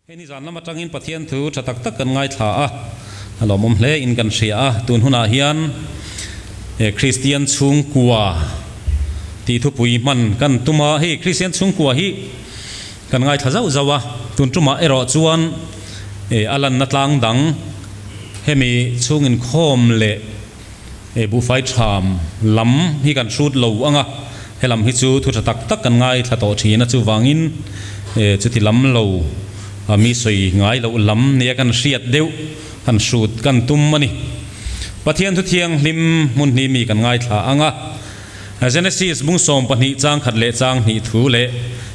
Hei nizan lam atangin Pathian thu tha tak tak kan ngaithla a, a lawmawm hle in kan hria a, tun hunah hian Kristian chhungkua tih thupui hman kan tum a, hei Kristian chhungkua hi kan ngaithla zauh zauh a, tun tumah erawh chuan a lanna tlang dang hemi chhung inkhawm leh buhfai tham lam hi kan hrut lo ang a, helam hi chu thu tha tak tak kan ngaithla tawh thin a, chuvangin chuti lam lo mi sawi ngai loh lam nia kan hriat deuh han hrut kan tum a ni. Pathian thu thianghlim hmun hnih mi kan ngaithla ang a, Genesis bung 12 chang khat leh chang hnih thu leh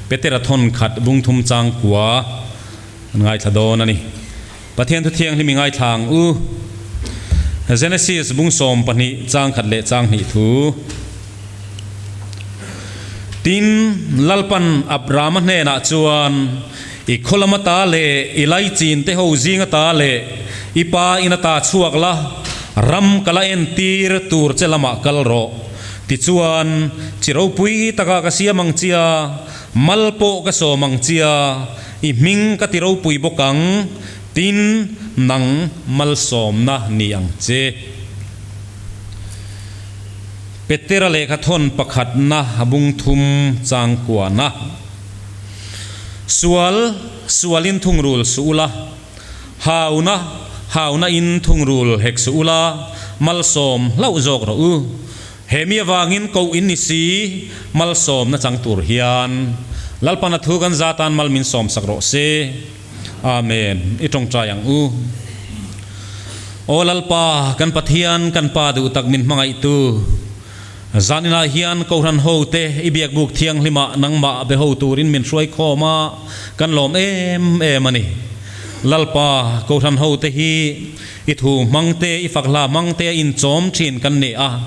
Petera thawn khat bung thum chang kua kan ngaithla dawn a ni. Pathian thu thianghlim i ngaithla ang u. Genesis bung 12 chang khat leh chang hnih thu. Tin, Lalpan Abrama hnenah chuan, I khaw lam ata leh i laichin te ho zing ata leh i pa in ata chhuak la, ram ka la entir tur che lamah kal rawh. Tichuan, chi ropui takah ka siam ang chia, mal pawh ka sawm ang chia, I hming ka ti ropui bawk ang, tin nang malsawmna ni ang che. Petera lehkha thawn pakhatna bung thum chang kuana. Sual, sualin thungrul suh ula, hauna, hauna in thungrul hek suh ula, malsawm hlauh zawk rawh u. He mi avangin koh in ni si, malsawmna chang tur hian Lalpana thu kan za tan mal min sawmsak rawh se. Amen. I tawngtai ang u. Aw Lalpa, kan Pathian, kan Pa duh tak min hmangaihtu, zaninah hian Kohhran ho te i biakbuk thianghlimah nangmah be ho turin min hruai khawm a, kan lawm em em a ni. Lalpa, Kohhran ho te hi I thu hmang te, i fak hla hmang te a inchawm thin kan ni a,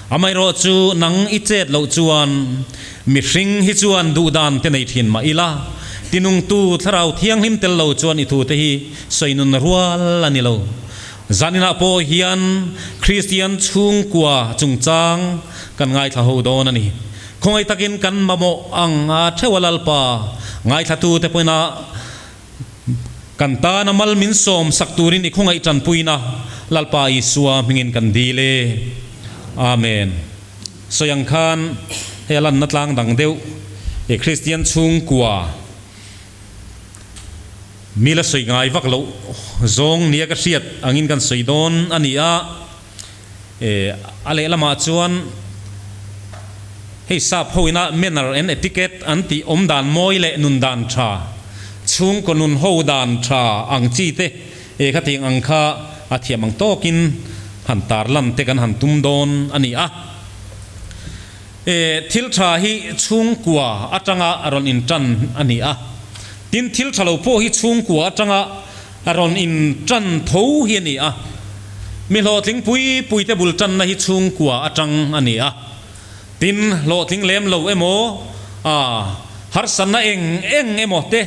amaherawh chu nang i chet loh chuan mihring hi chuan duhdan te nei thin mah ila, tinungtu thlarau thianghlim tel lo chuan i thu te hi sawi nun rual a ni lo. Zaninah pawh hian Kristian chhungkua chungchang kan ngaithla ho dawn a ni. Khawngaih takin kan mamawh ang a theuh a Lalpa ngaithlatute pawhin a Kan tana mal min sawm sak turin i khawngaih tanpuina Lalpa Isua hmingin kan dil e. Amen. Sawi ang khan hei a lanna tlang dang deuh i Kristian chhungkua mi la sawi ngai vak loh zawng nia ka hriat angin kan sawi dawn a ni a. A lehlamah chuan hei sap ho ina manner and etiquette an tih awm dan mawi leh nun dan tha, chhungkaw nun ho dan tha ang chi te e khatiang ang kha a thiam ang tawkin han tarlan te kan han tum dawn a ni a. E thil tha hi chhungkua atanga rawn intan a ni a, tin thil tha lo pawh hi chhungkua atanga A rawn in tan tho hi a ni a, mi hlawhtling pui pui te bul tanna hi chhungkua atang a ni a, tin hlawhtling lem lo emaw a harsatna eng eng emaw te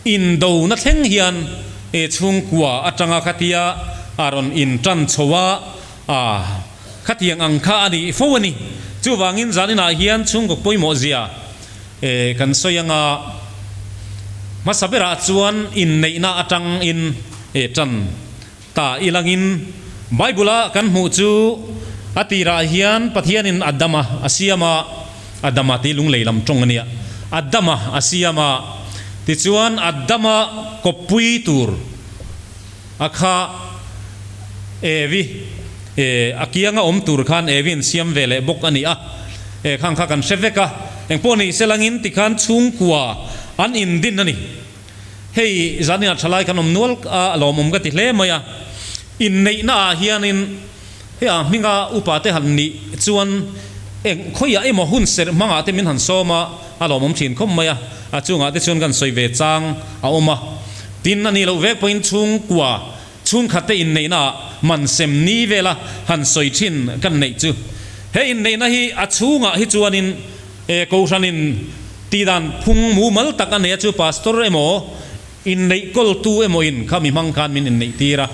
indo na thleng hian e chhungkua atanga khatia a rawn in tan chho a, a khatiang ang kha a ni fo a ni. Chuvangin zaninah hian chhungkaw pawimawh zia E, kan sawi anga hmasa berah chuan inneihna atangin e tan ta ilangin Bible-a kan hmuh chu a tirah hian Pathianin Adama a siam a, Adama tih lunglei lam tawng a nia, Adama a siam a, tichuan Adama kawppui tur a kha Evi, e, a kianga awm tur khan Evi an siam ve leh bawk a ni a, e, khang kha kan hre vek a, engpawh ni selangin tikhan chhungkua an indin a ni. Hei zaninah thalai kan awm nual a, a lawmawm ka ti hle mai a, inneihna ah hianin hei a hminga upa te han nih chuan eng khawiah emaw hun serh hmangah te min han sawm a, a lawmawm thin khawp mai a, a chungah te chuan kan sawi ve chang a awm a. Tin, a nih loh vek pawhin chhungkua chhungkhat te inneihna ah man sem ni vela han sawi thin kan neih chu. He inneihna hi a chhungah hi chuanin e Kohhranin tihdan phung mumal tak a nei a chu Pastor emaw inneih kawltu emaw in kha mi hmang khan min inneih tir a,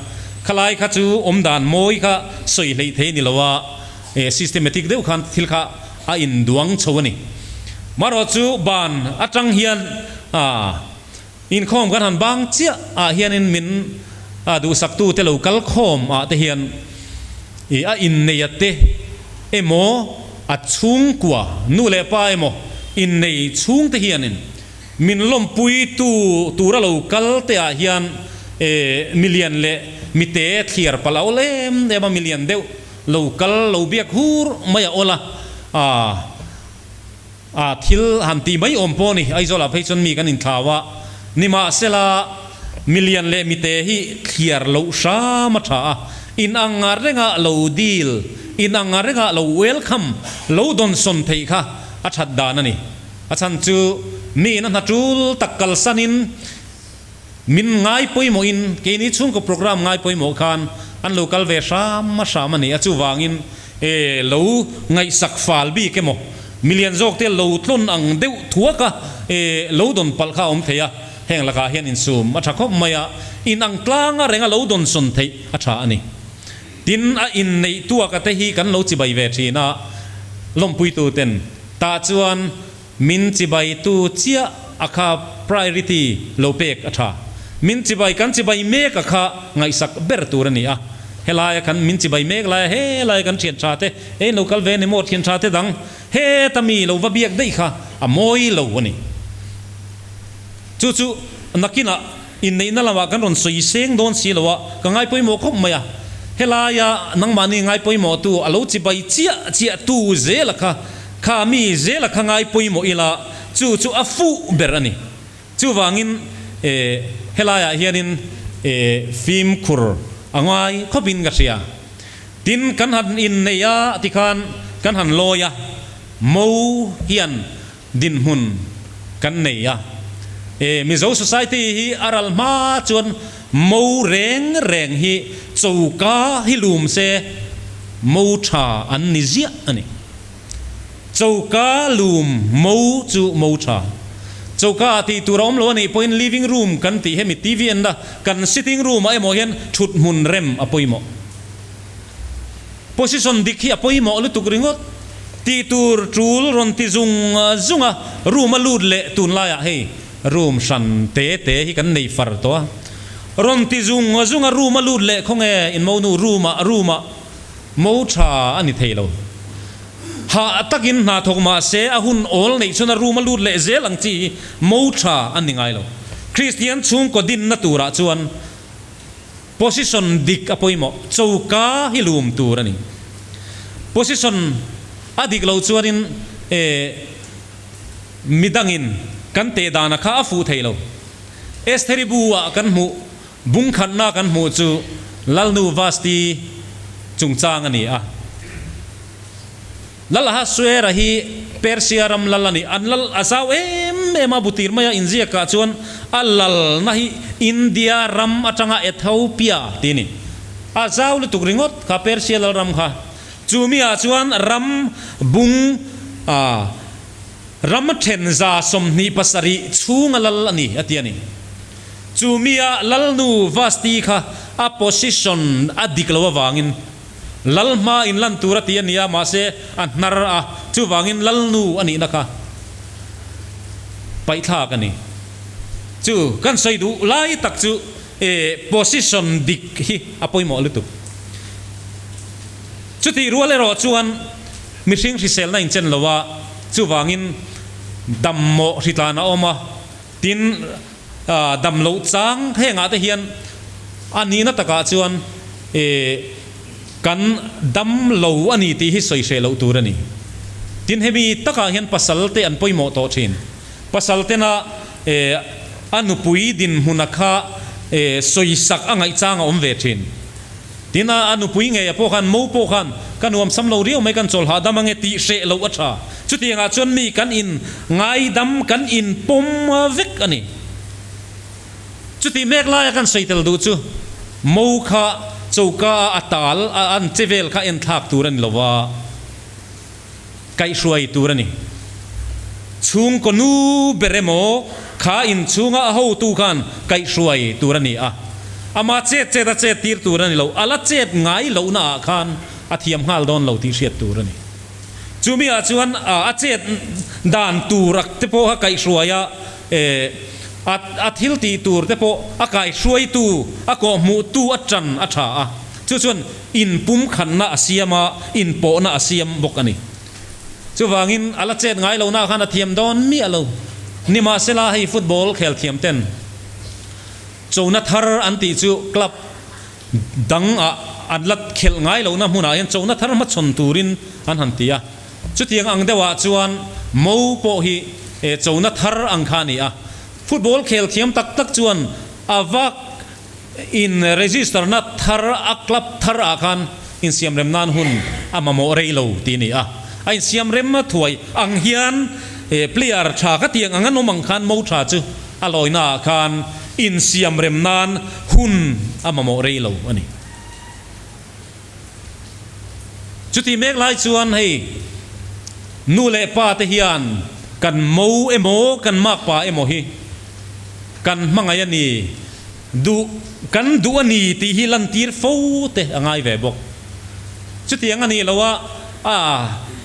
khalai kha chu awmdan mawi kha sawi hleih thei ni lo a, e systematic deuh khan thil kha a induang chho a ni. Marawh chu ban atang hian a. Inkhawm kan han bang chiah ah hianin min duhsaktu te lo kal khawm ah te hian i a inneia te emaw a chhungkua nu leh pa emaw innei chhung te hianin min lawmpui tu tura lo kal te ah hian milian leh mite thliar palh a awl em em a, milian deuh lo kal lo biak hur mai a awl a, A thil han tih mai awm pawh a ni. Aizawlah phei chuan mi kan inthlau a, nimahsela milian leh mite hi thliar loh hram a tha a, in ang renga lo deal, in ang renga lo welcome, lo dawnsawn theih kha a that dan a ni. A chhan chu mi in a hna tul tak kalsanin min ngai pawimawhin keini chhungkaw program ngai pawimawh khan an lo kal ve hram a hram a ni a, chuvangin E lo ngaihsak fal bik emaw, milian zawk te lo tlawn ang deuh thuak a, e lo dawn palh kha a awm thei a, heng lakah hian insum a tha khawp mai a, in ang tlang a reng a lo dawn sawn theih a tha a ni. Tin, a inneih tuaka te hi kan lo chibai ve thin a, lawmpuitu ten tah chuan min chibaitu chiah a kha priority lo pek a tha. Min chibai kan chibai mek a kha ngaihsak ber tur a ni a. Helaia kan min chibai mek laia helaia kan thian tha te ein lo kal ve ni maw thian tha te dang heta mi lo va biak daih kha a mawi lo a ni. Chu chu nakinah inneihna lamah kan rawn sawi seng dawn si lo a, ka ngai pawimawh khawp mai a. Helaia nangmahni ngai pawimawhtu a lo chibai chiah chiah tu zela kha Kha mi zela kha ngai pawimawh ila chu chu a fuh ber a ni. Chuvangin e helaiah hianin e fimkhur a ngai khawpin ka hria. Tin kan han inneih a tikhan kan han lawi a, mo hian dinhmun kan nei a. E Mizo society hi a ral hma chuan mo reng reng hi choka hi lum se mo tha an ni ziah a ni. Choka lum mo chu mo tha. Choka ah tih tur a awm lo a nih pawhin living room kan tih hemi TV en na kan sitting room ah emaw hian thut hmun rem a pawimawh. Position dik hi a pawimawh lutuk ringawt. Tih tur tul rawn ti zung zung a room a lut leh tunlaiah hei room hran te te hi kan nei far tawh a. Rawn ti zung zung a room a lut leh khawnge in monu room ah room ah Mo tha a ni thei lo. Hah takin hna thawk mah se a hun awl neih chuan a room a lut leh zel ang chi hi mo tha a ni ngai lo. Kristian chhungkaw dinna turah chuan position dik a pawimawh. Choka hi lum tur a ni. Position a dik lo chuanin e midangin kan teh dana kha a fuh thei lo. Estheri bu ah kan hmuh Bungkhatna kan hmuh chu Lalnu Vasti chungchang a ni a. Lal Ahasuera hi Persia ram lal a ni. An lal a zau em em a, butir maia inziakah chuan a lalna hi India ram atanga Ethiopia tih a ni. A zau lutuk ringawt kha Persia lal ram kha. Chu miah chuan ram bung a ram thenza 27 chhunga lal a ni a ti a ni. Chu mia Lalnu Vasti kha a position a dik lo avangin Lal hma in lan tur a ti a nia, mahse a hnar a, chuvangin Lalnu a nihna kha paihthlak a ni. Chu kan sawi duh lai tak chu e position dik hi a pawimawh lutuk. Chutih rual erawh chuan mihring hriselna inchen lo a, chuvangin dammawh hritlan a awm a, Tin, dam loh chang hengah te hian a nihna takah chuan kan dam lo a ni tih hi sawi hreh loh tur a ni. Tin, hemi takah hian pasal te an pawimawh tawh thin. Pasal tena a nupui dinhmuna kha sawisak a ngaih chang a awm ve thin. Tin, a nupui ngei a pawh khan, mo pawh khan, Ka nuam sam lo riau mai, kan chawl hahdam ange tih hreh loh a tha. Chutiangah chuan mi kan in ngaidam, kan in pawm vek a ni. Chutih mek laia kan sawi tel duh chu, mo kha choka a a tal a an che vel kha en thlak tur a ni lo va, kaihhruai tur a ni. Chhungkaw nu ber emaw kha inchhunga a hotu khan kaihhruai tur a ni a, ama chet chet a chet tir tur a ni lo, a la chet ngai lohna ah khan a thiam nghal dawn lo tih hriat tur a ni. Chumi ah chuan a chet dan tur te pawh kha kaihhruai a, eh. A a thil tih tur te pawh a kaihruaitu, a kawhhmuhtu a ṭan a ṭha a. Chu chuan inpumkhanna a siam a, inpawhna a siam bawk a ni. Chuvangin a la chet ngai lohna khan a thiam dawn miah lo. Nimahsela hei football khel thiam ten chona thar an tih chu club dang ah an la khelh ngai lohna hmunah hian chona thar hmachhawn turin an han ti a. Chutiang ang deuhah chuan Mo pawh hi chona thar ang kha a ni a. Football khel thiam tak tak chuan a va In register na thar a club thar ah khan insiam rem nan hun a mamawh rei lo tih a ni a. A insiam rem thuai ang hian player tha ka tiang ang an awm ang khan mo tha chu a lawina ah khan insiam rem nan hun a mamawh rei lo a ni. Chuti mek lai chuan hei nu leh pa te hian kan mo emaw kan makpa emaw hi kan hmangaih a ni, duh kan duh a ni tih hi lantir fo te a ngai ve bawk. Chutiang a nih loh a, a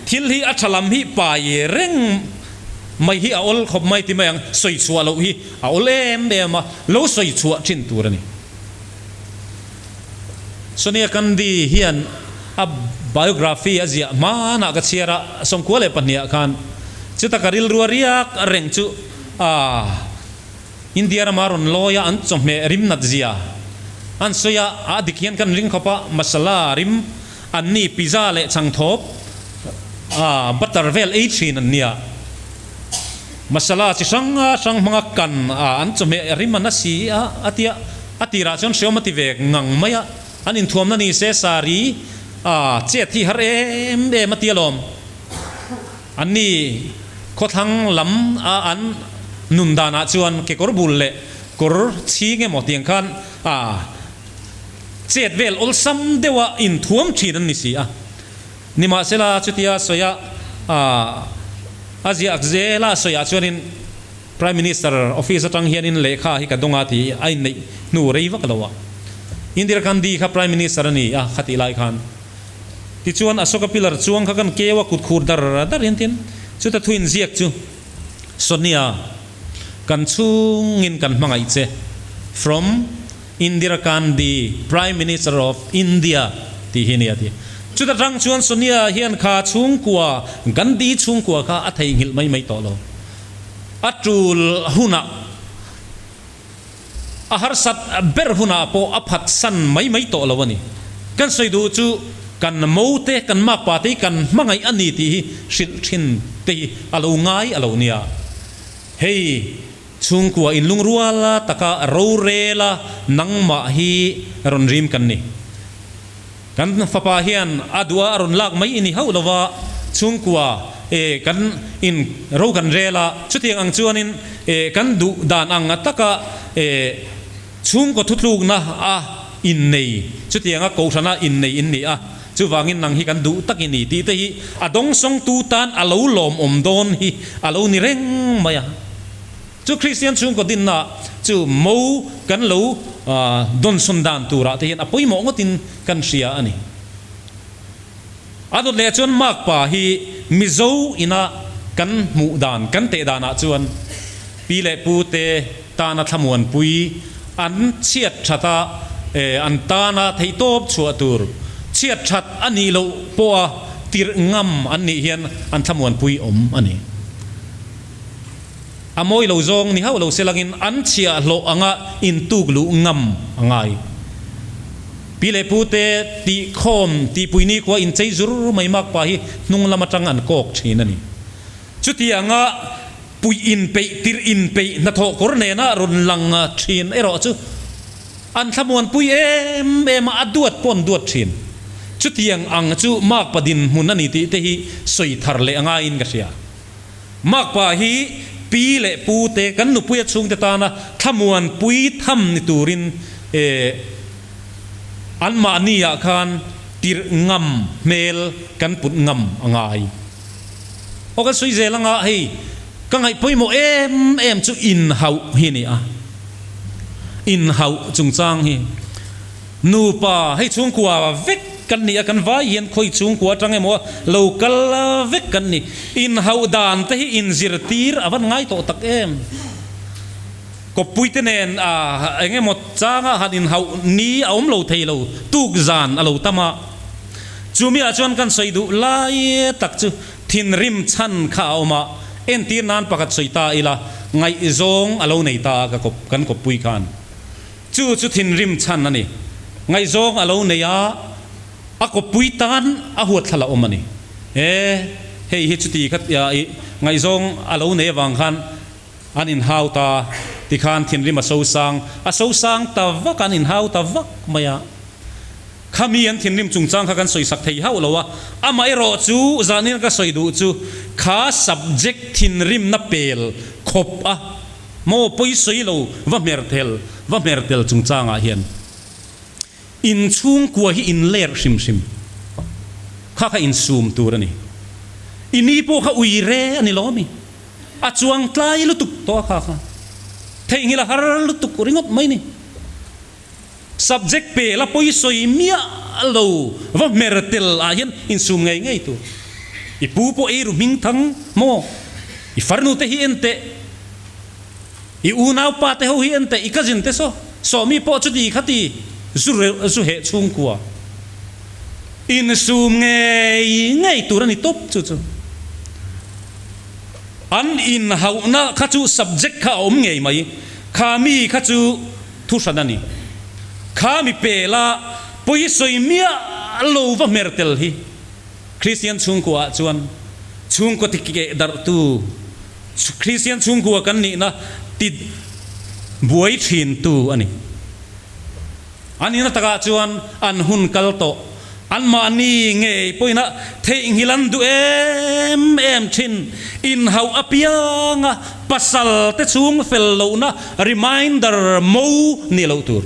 thil hi a tha lam hi pai reng mai hi a awl khawp mai ti mai ang, sawi chhuah loh hi a awl em em a, lo sawi chhuah thin tur a ni. Sonia Gandhi hian a biography a ziah hmanah ka chhiar a, 94 ah khan chuta ka rilru a riak reng chu a India rama rawn lawi a an chawhmeh rim nat zia an sawi a, a dik hian kan ring khawp a, masala rim an ni pizza leh chhangthawp a butter vel ei thin an nia, masala chi hrang hrang hmanga kan a an chawhmeh rim a na si a a tia. A tirah chuan hreawm a ti ve ngang mai a, an inthuamna ni se sari a chet hi har em em a ti alawm. An ni khawthlang lam a an nun danah chuan kekawr bul leh kawr chhing emaw tiang khan a chet vel awlsam deuha inthuam thin an ni si a. Nimahsela chutia sawi a a ziak zela sawiah chuanin, Prime Minister office atang hianin lehkha hi ka dawng a tih a inneih hnu rei vak lo a. Indira Gandhi kha Prime Minister a ni a kha tih lai khan. Tichuan Ashoka Pillar chuang kha kan keu a kut khur dar dar hian tin chuta thu inziak chu Sonia kan chhungin kan hmangaih che from Indira Gandhi Prime Minister of India tih hi a ni a ti. Chuta tang chuan Sonia hian kha chhungkua Gandhi chhungkua kha a theihnghilh mai mai tawh lo. A tul hunah, a harsat ber hunah pawh a phatsan mai mai tawh lo a ni. Kan sawi duh chu kan mote, kan makpa te hi kan hmangaih a ni tih hi hrilh thin te hi a lo ngai a lo nia. Hei chhungkua inlungrual taka rorela nangmah hi rawn rim kan ni. Kan fapa hian a duh a, a rawn lak mai i ni hauh lova, chhungkua e kan in ro kan rel a, chutiang ang chuanin e kan duh dan ang a taka e chhungkaw thutlukna a innei, chutianga kohhrana innei in ni a, chuvangin nang hi kan duh tak i ni tih te hi a dawngsawngtu tan a lo lawmawm dawn hi a lo ni reng mai a. Chu Kristian chhungkaw dinna chu mo kan lo dawnsawn dan turah te hian a pawimawh ngawtin kan hria a ni. A dawt leh chuan Makpa hi Mizo ina kan hmuh dan, kan teh danah chuan pi leh pu te tana thlamuanpui an chhiat that a, an tana theihtawp chhuah tur chhiat that a nih loh pawha tirh ngam an nih hian an thlamuanpui awm a ni. A mawi lo zawng ni hauh lo se langin an chhiah hlawh anga intuk luh ngam a ngai. Pi leh pu te tih khawm tihpui nikhua inchei zur mai makpa hi hnung lam atang an kawk thin a ni. Chutianga puih inpeih tirh inpeih hnathawh kawr nena rawn lang thin erawh chu an thlamuanpui em em a, a duat pawh an duat thin. Chutiang ang chu makpa dinhmun a ni tih te hi sawi thar leh a ngaiin ka hria. Makpa hi pi leh pu te kan nupuia chhungte tana thlamuanpui tham ni turin anmahni ah khan tirh ngam hmel kan put ngam a ngai. Aw kan sawi zel anga hei ka ngaih pawimawh em em chu inhauh hi a ni a, inhauh chungchang hi. Nupa, hei chhungkua vek kan ni a, kan vai hian khawi chhungkua atang emaw lo kal vek kan ni. Inhauh dan te hi inzirtir a van ngai tawh tak em? Kawppuite nen eng emaw changa han inhauh ni a awm lo thei lo, tuk zan a lo tam a. Chumiah chuan kan sawi duh lai tak chu thinrim chhan kha a awm a, entir nan pakhat sawi ta ila, ngaihzawng a lo nei ta a ka kawp kan kawppui khan. Chu chu thinrim chhan a ni. Ngaihzawng a lo nei a, a kawppui tan a huatthlal a awm a ni. E, hei hi chuti kha i ngaihzawng a lo nei avang khan An inhau ta, tikhan thinrim a sosang, a sosang ta vak, an inhau ta vak mai a. Khami an thinrim chungchang kha kan sawisak thei hauh lo a, amaherawh chu zanin ka sawi duh chu kha subject thinrimna pel khawp a maw pawisawi lo va hmerthel va hmertel chungchangah hian inchhungkua hi inler hrim hrim kha kha insum tur a ni. I ni pawh kha uire a ni lo ami? A chuang tlai lutuk tawh a kha kha. Theihnghilh a har lutuk ringawt mai ni. Subject pe la pawisawi miah lo va hmer tel ah hian insum ngei ngei tur. I pu pawh ei ru hming thang maw? I farnu te hi en teh. I unau pa te ho hi en teh. I cousin te saw sawmi pawh chuti khati zu zu heh chhungkua. Insum ngei ngei tur a ni tawp chu chu. An inhauhna kha chu subject kha a awm ngei mai. Kha mi kha chu thuhran a ni. Kha mi pela pawisawi miah lo va hmer tel hi Kristian chhungkua ah chuan chhungkaw ti keh darhtu, Kristian chhungkua kan nihna ti buai thintu a ni. A nihna takah chuan an hun kal tawh. Anmahni ngei pawhin a theihnghilh an duh em em thin. Inhauh apianga pasal te chhung fel lohna reminder mo ni loh tur.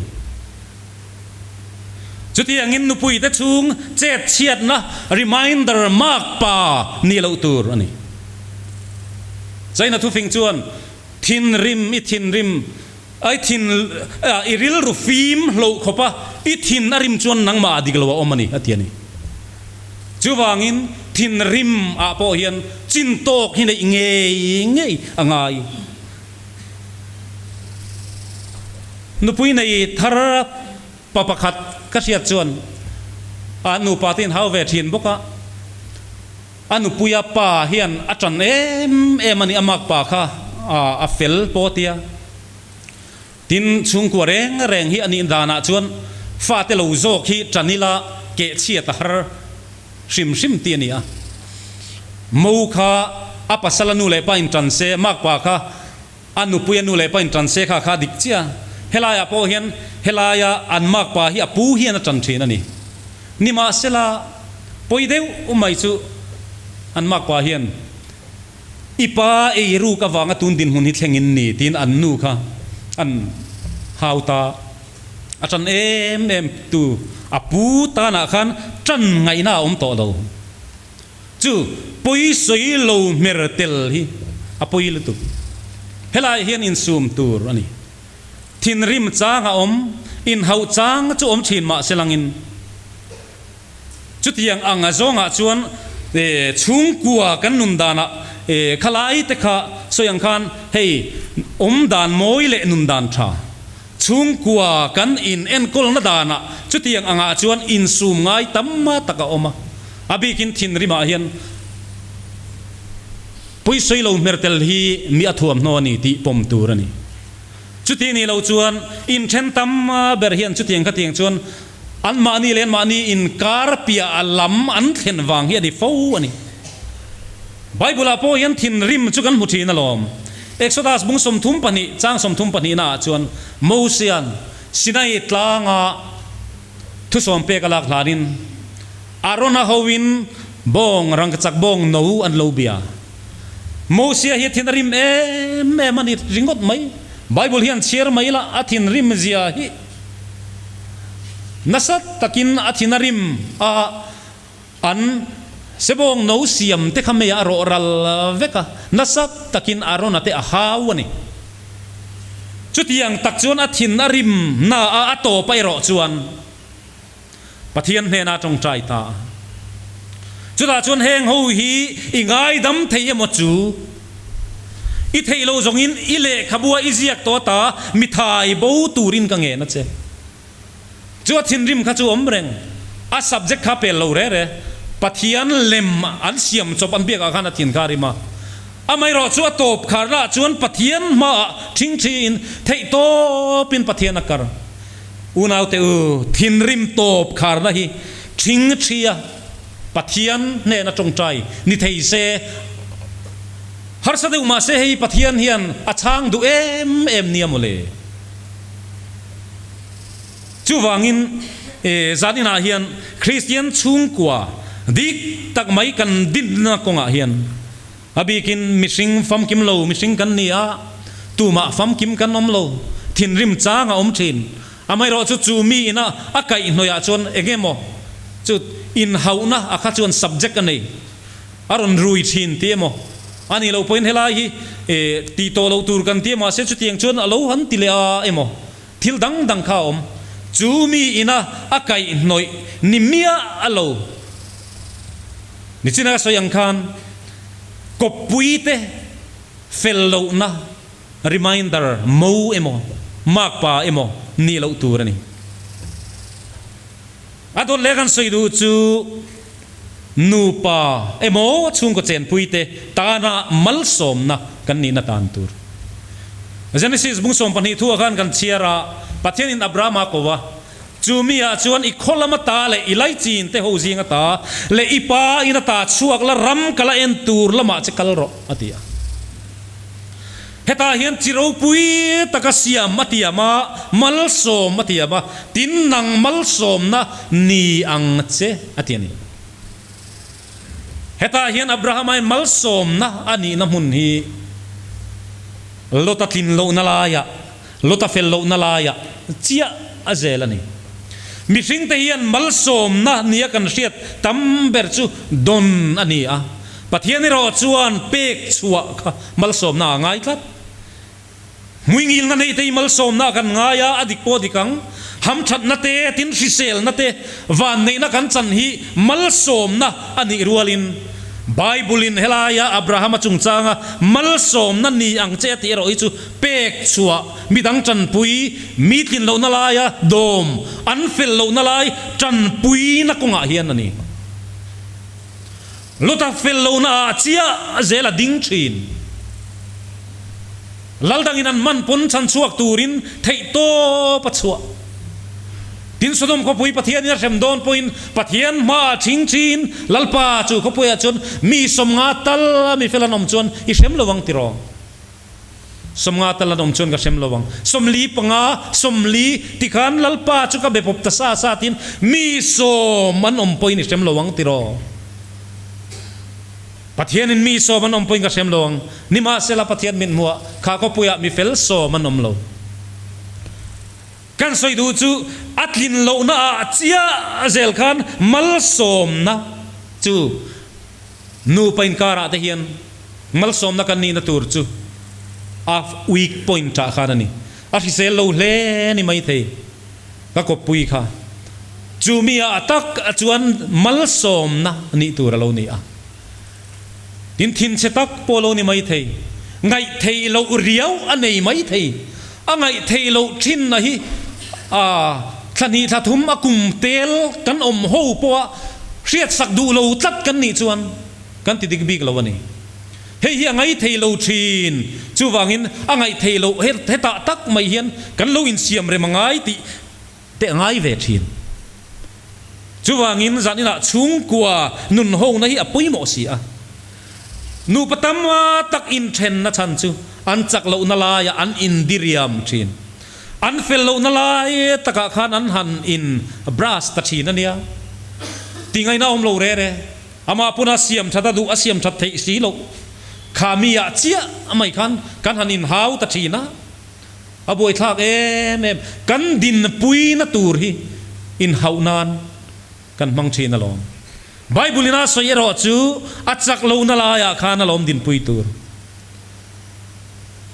Chutiangin nupui te chhung chet chhiatna reminder mark pa ni loh tur a ni. China thufing chuan thinrim i thinrim I thin i rilru fim hloh khawp a, i thin a rim chuan nangmah ah dik lo a awm a ni, a ti a ni. Chuvangin thin rim ah pawh hian chin tawk hi neih ngei ngei a ngai. Nupui nei thar pa pakhat ka hriat chuan a nupa te inhau ve thin bawk a, a nupuia pa hian a tan em em a ni, a makpa kha a fel pawh a tia. Tin, chhungkua reng reng hi a nih danah chuan fate lo zawk hi tan ila kehchhiat a har hrim hrim tih a ni a. Mo kha a pasal a nu leh pa in tan se, makpa kha a nupui a nu leh pa in tan se kha kha a dik chiah a. Helaiah pawh hian helaia an makpa hi a pu hian a tan thin a ni. Nimahsela, pawi deuh mai chu an makpa hian I pa ei ruk avanga tun dinhmun hi thleng in ni tiin an nu kha an hau ta. A tan em em tu a pu tanah khan tan ngaihna a awm tawh lo. Chu pawisawi lo hmer tel hi a pawi lutuk. Helai hian insum tur a ni. Thinrim chang a awm, inhauh chang chu awm thin mahse langin. Chutiang ang a zawngah chuan chhungkua kan nun danah khalai te kha sawi ang khan hei awm dan mawi leh nun dan tha chhungkua kan in enkawlna danah chutiang angah chuan insum ngai tam tak a awm a, a bikin thinrimah hian pawisawi lo hmer tel hi mi a thuamhnaw a ni tih pawm tur a ni. Chuti nih loh chuan inthen tam ber hian chutiang khatiang chuan Anmahni leh anmahni inkar piah lam an thlen vang hi a ni fo a ni. Bible-ah pawh hian thinrim chu kan hmu thin alawm. Exodus bung 32 chang 32 naah chuan Mosia'n Sinai tlanga thusawm pek a lak hlanin Arona hoin bawng rangkachak bawng no an lo bia. Mosia hi a thin a rim em em a ni ringawt mai. Bible hian chhiar mai ila a thinrim zia hi. Nasa takin a thin a rim a, an sebawng no siam te kha meiah a rawh ral vek a, nasa takin Arona te a hau a ni. Chutiang tak chuan a thin a rim na a, a tawp a erawh chuan Pathian hnenah a tawngtai ta a. Chutah chuan heng ho hi i ngaidam thei emaw chu? I theih lo zawngin i lehkhabua i ziak tawh ata mi thai bo turin ka ngen a che. Chu a thinrim kha chu awm reng. A subject kha pel lo re re. Pathian lem an siam chawp an biakah khan a thin kha a rim a. Amaherawh chu a tawp kharnaah chuan Pathian hmaah thingthiin theih tawpin Pathian a kar. Unaute u, thinrim tawp kharna hi thingthia Pathian hnena tawngtai ni thei se. Harsa deuh mahse hei Pathian hian a chhang duh em em nia mawle. Chuvangin zaninah hian Kristian chhungkua dik tak mai kan dinna kawngah hian a bikin mihring famkim lo mihring kan ni a, tumah famkim kan awm lo, thinrim chang a awm thin. Amaherawh chu chu mi ina a kaihhnawihah chuan eng emaw chu inhauhna a kha chuan subject a nei. A rawn rui thin ti emaw? A nih loh pawhin helai hi tih tawh loh tur kan ti a, mahse chutiang chuan a lo han ti leh a emaw? Thil dang dang kha a awm. Chu mi ina a kaihhnawih ni miah a lo. Nichina ka sawi ang khan kawppui te fel lohna reminder mo emaw makpa emaw nih loh tur a ni. A dawt leh kan sawi duh chu nupa emaw chhungkaw chenpuite tana malsawmna kan nihna tan tur. Genesis bung 12 thuah khan kan chhiar a, Pathianin Abrahama a ko a, Chu mi ah chuan i khaw lama ta leh i laichin te ho zinga ta leh i pa ina ta chhuak la ram ka la en tur lamah che kal rawh, a ti a. Hetah hian chi ropui taka siam a tiam a, malsawm a tiam a, tin nang malsawmna ni ang che a ti a ni. Hetah hian Abrahama-in malsawmna a nihna hmun hi Lota tlin lohna laiah, Lota fel lohna laiah chiah a zel a ni. Mihringte hian malsawmna nia kan hriat tam ber chu dawn a ni a, Pathian erawh chuan pek chhuah kha malsawmna a ngai tlat. Hmuingilna neih te hi malsawmna kan ngai a, a dik pawh a dik ang. Hamthatna te, tin hriselna te, vanneihna kan chan hi malsawmna a nih rualin Bible-in helaia Abrahama chungchanga malsawmna ni ang che a tih erawh hi chu pek chhuah, midang tanpui, mi tlin lohna laia dawm, an fel lohna lai tanpuina kawngah hian a ni. Lota fel lohna ah chiah zel a ding thin. Lal dangin an man pawn chhan chhuak turin theih tawp a chhuah. Tin Sodom khawpui Pathianin a hrem dawn pawhin Pathian hmaah a thing thin. Lalpa chu khawpuiah chuan mi 50 tal a mi fel an awm chuan i hrem lo ang tiraw? 50 tal an awm chuan ka hrem lo ang. 45, 40, tikhan Lalpa chu ka be pawp ta sa sa tiin mi 10 an awm pawhin i hrem lo ang tiraw? Pathianin mi 10 an awm pawhin ka hrem lo ang. Nimahsela Pathian mit hmuah kha khawpuiah mi fel 10 an awm lo. Kan sawi duh chu a tlin lohna ah chiah zel khan malsawmna chu Nupa inkarah te hian malsawmna kan nihna tur chu a weak point ah khan a ni. A hrisel lo hle ni maithei ka kawppui kha. Chu mi ah tak chuan malsawmna nih tur a lo ni a. Tin thinchhe tak pawh a lo ni maithei. Ngaihtheih loh riau a nei maithei. A ngaihtheih loh thinna hi a thla hnih thla thum a kum tel kan awm ho pawha hriatsak duh lo tlat kan nih chuan kan ti dik bik lo a ni. Hei hi a ngaithei lo thin, chuvangin a ngaihtheih loh hetah tak mai hian kan lo insiam rem a ngai tih te a ngai ve thin. Chuvangin zaninah chhungkua nun hona hi a pawimawh si a. Nupa tam tak inthenna chhan chu an chak lohna laiah an indiriam thin. An fel lohna lai takah khan an han in brush ta thin a nia. Tingaina awm lo re re. Amah puna siam that a duh a siam that theih si loh. Kha mi ah chiah mai khan kan han inhau ta thin a. A buaithlak em em. Kan dinpuina tur hi inhauh nan kan hmang thin alawm. Bible in a sawi erawh chu a chak lohna laiah khan alawm dinpui tur.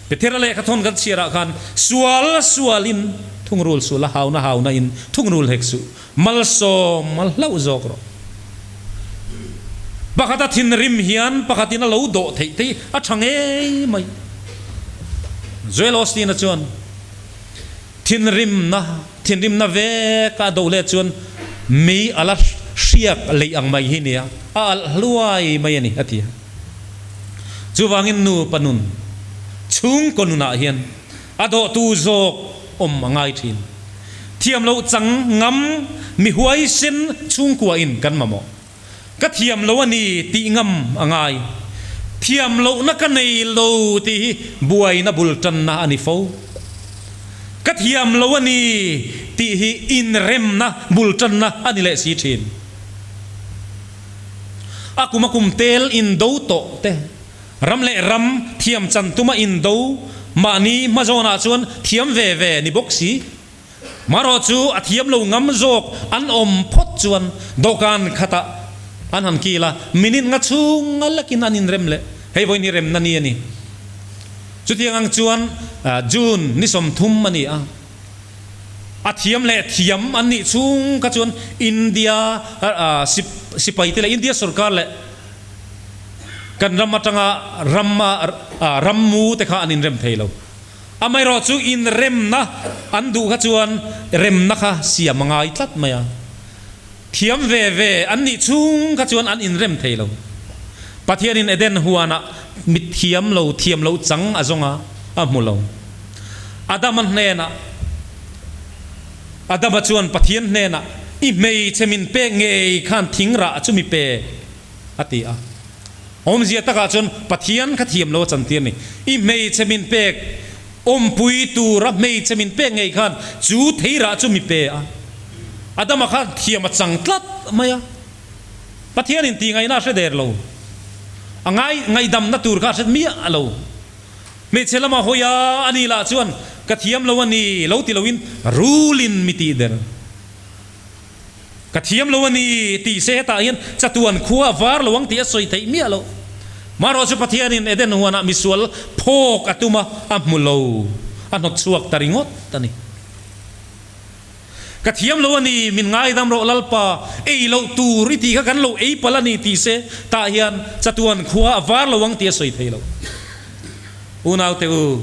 Petera lehkha thawn kan chhiarah khan sual sualin thungrul suh la, hauna hauna in thungrul hek suh, malsawm mal hlauh zawk rawh. Pakhata thinrim hian pakhatin a lo dawh theih te hi a tha ngei mai. Joel Osteen-a chuan thinrimna thinrimna vek a do leh chuan mei a la hriak leih ang mai hi nia, a alh hluai mai a ni, a ti a. Chuvangin nupa nun, chhungkaw nunah hian a dawhtu zawk awm a ngai thin. Thiam loh chang ngam mi huaisen chhungkuain kan mamawh. Ka thiam lo a ni tih ngam a ngai. Thiam lohna ka nei lo tih hi buaina bul tanna a ni fo. Ka thiam lo a ni tih hi inremna bul tanna a ni leh si thin. A kum a kum tel indo tawh te, ram leh ram thiam chan tuma indo mahni hmazawnah chuan thiam ve ve ni bawk si. Marawh chu a thiam lo ngam zawk an awm phawt chuan dawhkan khatah an han kil a, minute nga chhung nga lekin an inrem leh. Hei vawiin hi remna ni a ni. Chutiang ang chuan June ni 30 a ni a, a thiam leh thiam an nih chhung kha chuan India sipaite leh India sorkar leh kan ram atanga rama rammu te kha an inrem thei lo. Amaherawh chu inremna an duh kha chuan remna kha siam a ngai tlat mai a. Thiam ve ve an nih chhung kha chuan an inrem thei lo. Pathianin Eden huanah mit thiam lo thiam lo chang a zawng a, a hmu lo. Adama hnenah, Adama chuan Pathian hnenah, I hmeichhe min pek ngei khan thing rah chu mi pe, a ti a. Awmzia takah chuan Pathian kha thiam lo a chantir ni. I hmeichhe min pek awmpui tura hmeichhe min pek ngei khan chu theirah chu mi pe a. Adama khan thiam a chang tlat mai a. Pathianin tih ngaihna a hre der lo. A ngai ngaihdamna tur kha a hre miah lo. Hmeichhe lama hawi a, ani lah chuan ka thiam lo a ni lo ti loin rulin mi tih der. Ka thiam lo a ni tih se hetah hian chatuan khua a var lo ang tih a sawi theih miah loh. Marawh chu Pathianin Eden huanah misual phawk a tum a, a hmu lo, a hnawt chhuak ta ringawt a ni. Ka thiam lo a ni, min ngaidam rawh Lalpa, ei loh tur i tih kha kan lo ei palh a ni tih se tah hian chatuan khua a var lo ang tih a sawi thei lo. Unaute u,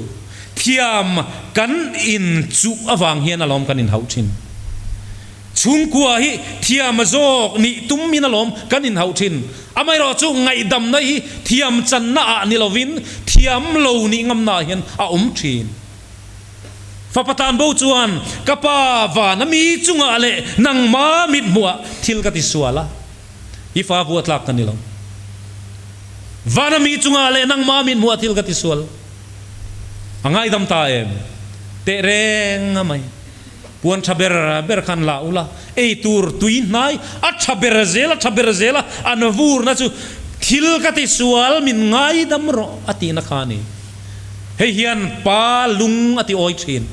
thiam kan inchuh avang hian alawm kan inhauh thin. Chhungkua hi thiam zawk nih tumin alawm kan inhauh thin. Amaherawh chu ngaihdamna hi thiam channa ah ni lovin thiam lo nih ngamna ah hian a awm thin. Fapa tanbo chuan, Ka pa vana mi chungah leh nangma mithmuhah thil ka tisual a. I fa vuah tlak ka ni lo. Vana mi chungah leh nangmah min hmuh a thil ka ti sual. A ngaidam ta em? Teh reng a mai. Puan tha ber ber khan la ula, ei tur tui hnai a tha ber zel a tha ber zel a, an vurna chu thil ka ti sual min ngaidam rawh a tihna kha a ni. Hei hian pa lung a ti awi thin.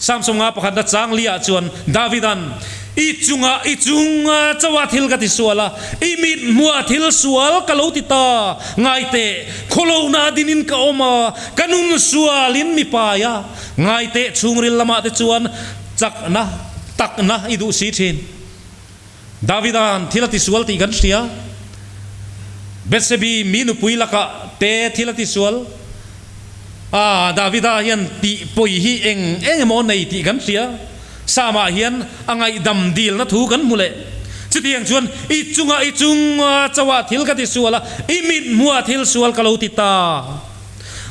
Samsung nga pakhatna chang liah chuan Davida'n, I chungah, i chunga chauha thil ka ti sual a, i mit hmuah thil sual ka lo ti ta, ngai teh, khawlohna dinin ka awm a, ka nun sualin mi pai a, ngai teh chhungril lamah te chuan chakna, takna i duh si thin. Davida'n thil a ti sual tih kan hria. Bethsebi mi nupui lakah te thil a ti sual. A, Davida hian tih pawi hi eng eng emaw nei tih kan hria. Samah hian a ngaihdam dilna thu kan hmu leh. Chutiang chuan i chunga i chunga chauhah thil ka ti sual a, i mit hmuah thil sual ka lo ti ta.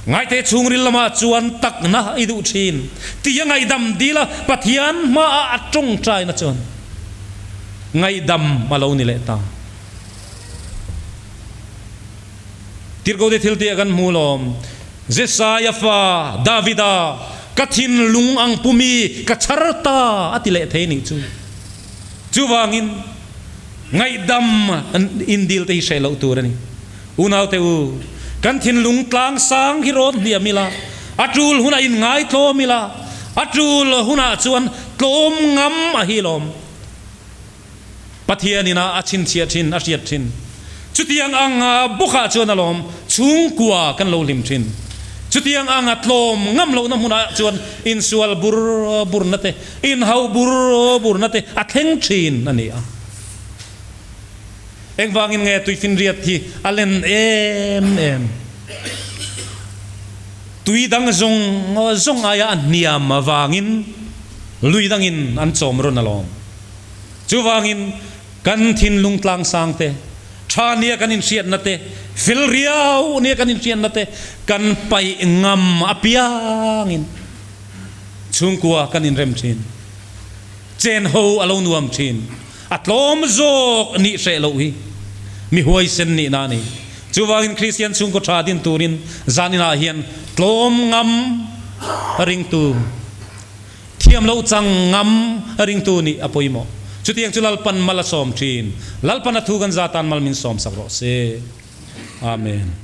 Ngaite chhungril lamah chuan takna i duh thin tih a ngaihdam dil a, Pathian hmaah a tawngtaina chuan ngaihdam a lo ni leh ta. Tirhkote thil tih a kan hmu lawm. Jesaia fa Davida, ka thinlung ang pumi ka chhar ta a ti leh thei nih chu. Chuvangin ngaihdam indil te hi hreh loh tur a ni. Unaute u, kan thinlung tlang sang hi rawn hliam ila, a tul hunah inngai tlawm ila, a tul hunah chuan tlawm ngam a hi lawm. Pathian ina a chhinchhiah thin, a hriat thin. Chutiang ang bawkah chuan alawm chhungkua kan lo hlim thin. Chutiang anga tlawm ngam lohna hmunah chuan insual bur burna te, inhauh bur burna te a thleng thin a ni a. Engvangin nge tuifinriat hi a len em em? Tui dang zawng zawng aia a hniam avangin lui dangin an chawm rawn alawm. Chuvangin kan thinlung tlangsang te, tha nia kan inhriatna te, fel riau nia kan inhriatna te kan paih ngam apiangin chhungkua kan inrem thin. Chen ho a lo nuam thin. A tlawm zawk nih hreh loh hi mi huaisen nihna a ni. Chuvangin Kristian chhungkaw tha din turin zaninah hian tlawm ngam ringtu, thiam loh chang ngam ringtu nih a pawimawh. Chutiang chu Lalpan mal a sawm thin. Lalpan a thu kan za tan mal min sawm sak rawh se. Amen.